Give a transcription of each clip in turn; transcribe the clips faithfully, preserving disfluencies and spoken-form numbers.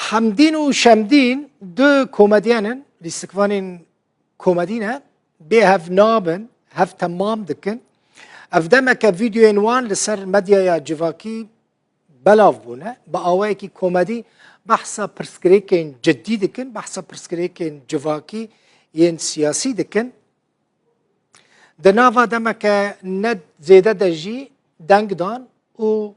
Hemdîn û Şemdîn du komedyen in, lîstikvanên komedî ne, bê hev nabin, hev temam dikin. Ev demeke vîdeoyên wan li ser medyaya civakî belav bûne. Bi awayekî komedî behsa pirsgirêkên cidî dikin, behsa pirsgirêkên civakî yên siyasî dikin. Di nava demeke ne zêde de jî deng dan û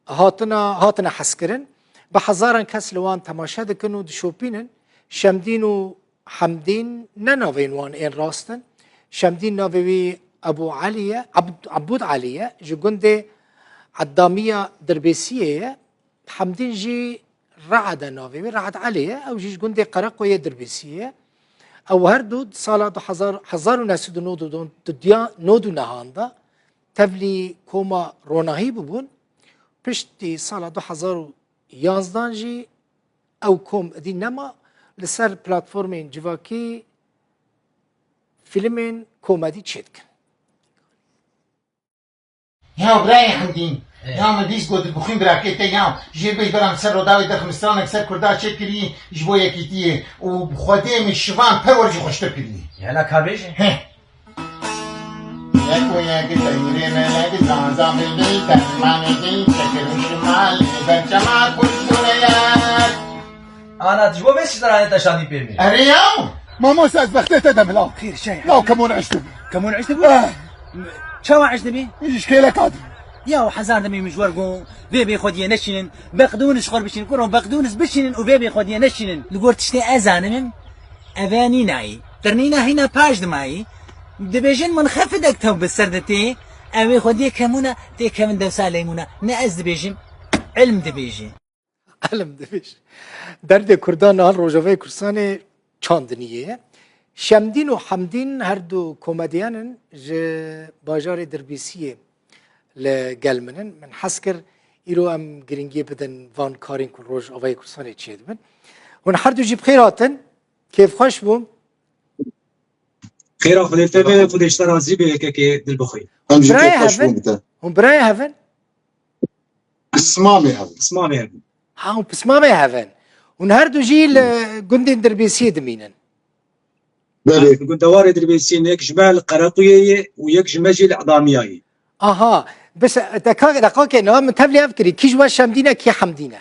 hatina, hatine hezkirin. Bi hezaran kes li wan temaşe dikin û dişopînin. Şemdîn û Hemdîn ne navên wan ên rast in. Şemdîn navê wî Ebû Elî ye, Ebd-, Ebûd Elî ye. Ji gundê Eddamiya Dirbêsiyê ye. Hemdîn jî Re'ed e navê wî, Re'ed Elî ye. Ew jî ji gundê Qereqoyê Dirbêsiyê ye. Ew her du di sala du hezar, hezar û neh sed û nod û nod û nehan de tevlî koma Ronahî bûbûn. Piştî sala du hezar û yanzdan jî ew kom idî nema, li ser platformên civakî fîlmên komedî çêdikin. Ya birayê Hemdîn, ya min dîs got dibixwîn birakê te ya, jê bêj beram ser Rodawê de ximistranek ser Kurda çêkirî ji bo yekîtiyê û bi Xwedê min şivan perwer jî xweştir kirî. Hela ka bêje? Heh. Yek û yek teyrê melek zanza milî dermanê dî çekir û şimalê berçema kuş gureyek. Ana, tu ji bo vê sî serane te şandî pê min? Erê ya. Mamoste, ez bextê te demila. Xêr, çi ye? Law kemûn eşt dibî. Kemûn eşt dibî? Eh. Çawa eşt dibî? Ji şkêleka dibî. Ya hezar demî min ji we re got, vê bê xwediyê neşînin, beqdûnis xwe biçînin, kuro beqdûnis bişînin û vê bê xwediyê neşînin. Li gor tiştê ez zanim, eve nînayî. Qirnîna hîna paş dimayî. Dibêjin min xefidek tew bi ser de tê, ew ê xwediyê kemûna tê kevin dewsa leymûna. Ne ez dibêjim, ilm dibêje. Elm dibêj. Derdê Kurdan li Rojavayê Kurdistanê çandiniyê ye. Şemdîn û Hemdîn her du komedyen in, ji bajarê Dirbêsiyê li gel min in. Min hez kir îro em girîngiyê bidin van karên ku Rojavayê Kurdistanê çêdibin. Hûn her du jî bi xêr hatin. Kêfxweş bûm. Xêra Xwedê te be, Xwedê ji te razî be, yekekê dilbixwî. Em jî Birayê kêfxweş hev in? Bûn bi te. Hûn birayê hev in? Pismamê hev in. Pismamê hev in. Ha, hûn pismamê hev in. Hûn her du jî li gundên Dirbêsiyê dimînin. Belê. Li gundewarê Dirbêsiyê ne, yek ji me li Qerequyê ye û yek ji me jî li Edamiya ye. Aha. Bes, deka-, deqakê ne, min tevlî ev kirî. Kî ji we Şemdîn e, kî Hemdîn e?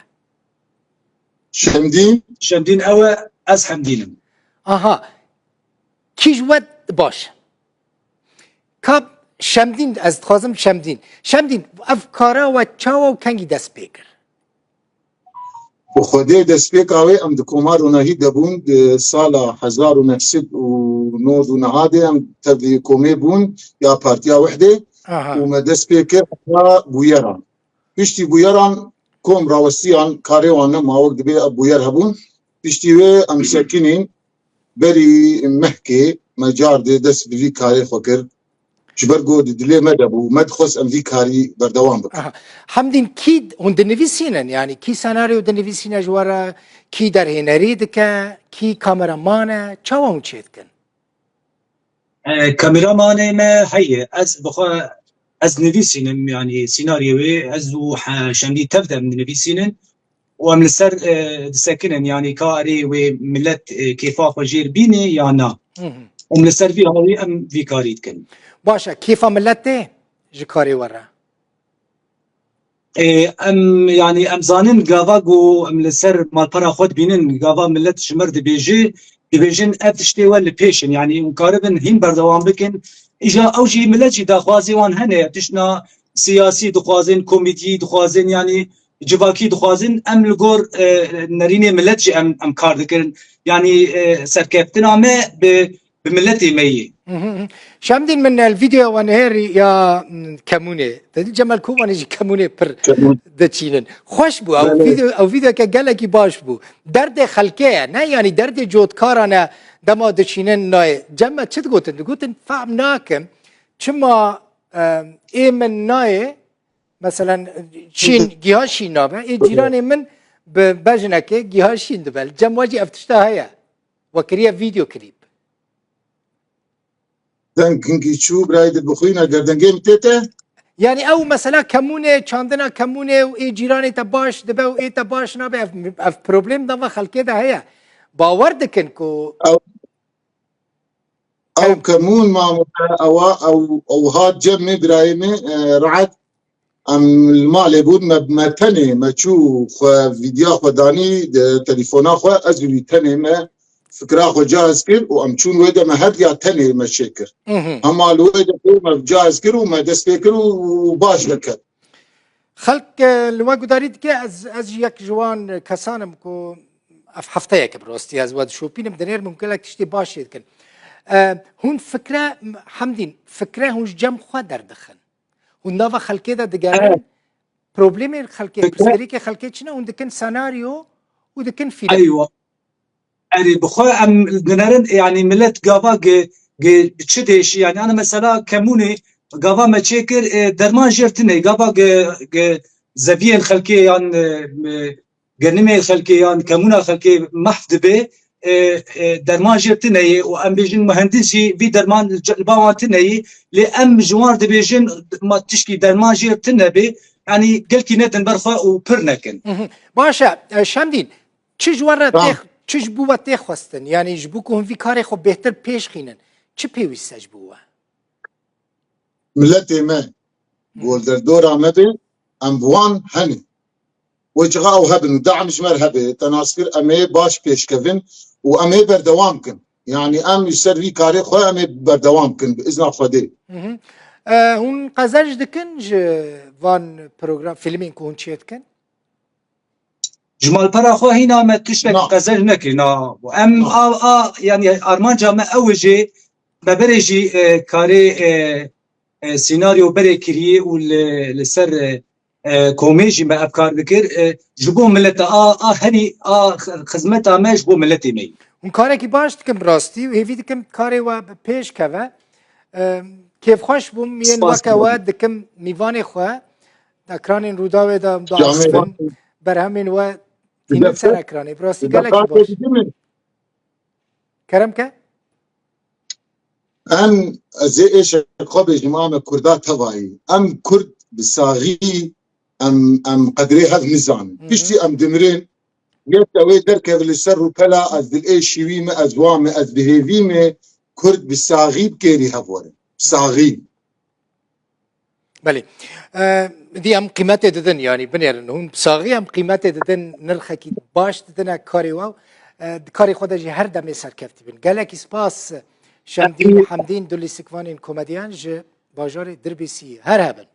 Şemdîn. Şemdîn ew e, ez Hemdîn im. Aha. Kî ji we baş e? Ka Şemdîn, ez dixwazim Şemdîn. Şemdîn, ev kara we çawa û kengî dest pê kir? Bi Xwedê destpêka wê em di Koma Ronahî de bûn, di sala hezar û neh sed û nod û neh de em tevlî komê bûn ya Partiya Wehdê Aha. Û me dest pê kir heta bûyeran. Piştî bûyeran kom rawestiyan karê wan nema wek dibê ev bûyer hebûn. Piştî wê em sekinîn berî mehkê me car dê dest bi vî karê xwe kir. Ji ber ku di dilê me de bû, me dixwest em vî karî berdewam bikin. Aha. Hemdîn, kî hûn dinivîsînin? Yanî kî senaryo dinivîsîne ji we re? Kî derhênerî dike? Kî kameraman e? Çawa hûn çêdikin? E, kameramanê me heye. Ez bi xwe, ez nivîsînim, yanî sînaryê wê, ez û he-, Şemdî tev de em dinivîsînin û em li ser, e, disekinin, yanî ka erê wê milet, e, kêfa xwe jêr bîne ya na. Hı hı. Em li ser vî hawî em vî karî dikin. Baş e, kêfa milet tê ji karê we re? Ê, em, yanî em zanin gava ku em li ser malpera xwe dibînin, gava milet ji me re dibêje, dibêjin ev tiştê we li pêş in. Yanî hûn karibin hîn berdewam bikin. Îja ew jî milet jî daxwazê wan hene, tiştna siyasî dixwazin, komîdî dixwazin, yanî civakî dixwazin. Em li gor, e, nerînê milet jî em, em kar dikin. Yanî, e, serkeftina me bi bi miletê me yê. Hı hı hı. Şemdîn, min el vîdeo wan hêrî ya, m, kemûnê. Te dî Cemal Kobanê jî kemûnê pir Kemûn. Diçînin. Xweş bû. Ew Belê. Vîdeo, ew vîdeoke gelekî baş bû. Derdê xelkê ye, ne? Yanî derdê cotkaran e, dema diçînin nayê. Cem me çi digotin? Digotin, fehm nakim. Çima, e, ê min nayê, meselen, şîn, Hı hı. Giha şîn nabe. Ê Hı hı. Cîranê min bi bejnekê giha şîn dibe. Cem we jî ev tişta heye. We kiriye vîdeo klîp. Deng hingî çû, birayê dil bixwîne, ger dengê min tê te? Yani ew mesela kemûnê, çandina kemûnê û ê cîranê te baş dibe û ê te baş nabe, ev, ev problem nava xelkê de heye. Bawer dikin ku Ew, ew Kerem. Kemûn mamoste, ewa, ew, ew hat cem me, birayê me, e, Raed, em li malê bûn, me, me tenê, me çû xwe, vîdya xwe danî, de, telefona xwe, ez û wî tenê me fikra xwe cihaz kir û em çûn wê de me her diya tenê me çêkir. Mhm. Hema li wê de me cihaz kir û me dest pê kir û, û baş deket. Xelk, e, li we gudarî dike, ez, ez jî yek ji wan kesan im ku ev hefteyeke bi rastî ez we dişopînim, dinêrim hûn gelek tiştê baş jê dikin. E, hûn fikre, Hemdîn, fikre hûn ji cem xwe derdixin. Hûn nava xelkê de digerin, Evet. problemê xelkê, Fikre pirsgirêkê xelkê çi ne, hûn dikin senaryo û dikin fîlm. Eywa. Erê, bi xwe em dinerin, yani millet gava gi, gi çi dêşî, yani ana mesela kemûnê gava me çêkir, e, derman jêr tine, gava gi, gi zeviyên xelkê yan, e, e, genimê xelkê yan kemûna xelkê mehf dibe, e, e, derman jêr tine ye û em bêjin muhendis jî vî derman li ba wan tine ye, lê em ji wan dibêjin ma tişkî derman jêr tine be, yani gelkî nedin ber xwe û pir nekin. Mhm. Baş e, e, Şemdîn, çi ji we re Ha. tê, çi ji bo we tê xwestin? Yani ji bo ku hûn vî karê xwe bêhtir pêş xînin, çi pêwîst e ji bo we? Miletê me, Hı. ku li derdora me be, em bi wan henin. Wê çiqa ew hebin û daim ji me re hebe, te nas kir, em ê baş pêşkevin û em ê berdewam kin. Yani em ji ser vî karê xwe em ê berdewam kin bi izna Xwedê. Mhm. E, hûn qezenc dikin ji van program, filmên ku hûn çêdikin? Ji malpera xwe hîna me tiştek Na. qezenc nekir. Na. Em Na. a, a, yani armanca me ew e jî me berê jî, e, karê, e, e, senaryo berê kiriye û li, li ser, e, e, komê jî me ev kar dikir. E, ji bo milete a, a herî, a xizmeta me ji bo miletê me ye. Hûn karekî baş dikin bi rastî û hêvî dikim karê we bi pêş keve. E, kêfxweş bûm yên Spas weke dikim. we dikim mîvanê xwe. Ekranên Rûdawê de em Camê diaxifin, berhemên we tînin ser ekranê. Bi rastî gelekî baş. Kerem ke? Em, ez ê êşek xwe bêjim, a me Kurda tevayî. Em Kurd bi saxî, em, em qedrê hev nizanin. Hı hı. Piştî em dimirin, yek ew ê derkeve li ser rûpela, ez dilêşî wî me, ez wa me, ez bi hêvî me, Kurd bi saxî bi kêrî hev werin. Saxî. Belê. E, dî em qîmetê didin, yanî binêrin. Hûn bi saxî em qîmetê didin, nirxekî baş didine karê we. E, di karê xwe de jî her demê serkeftî bin. Gelekî spas Şemdîn Hemdîn, du lîstikvanên komedyan ji bajarê Dirbêsiyê. Her hebin.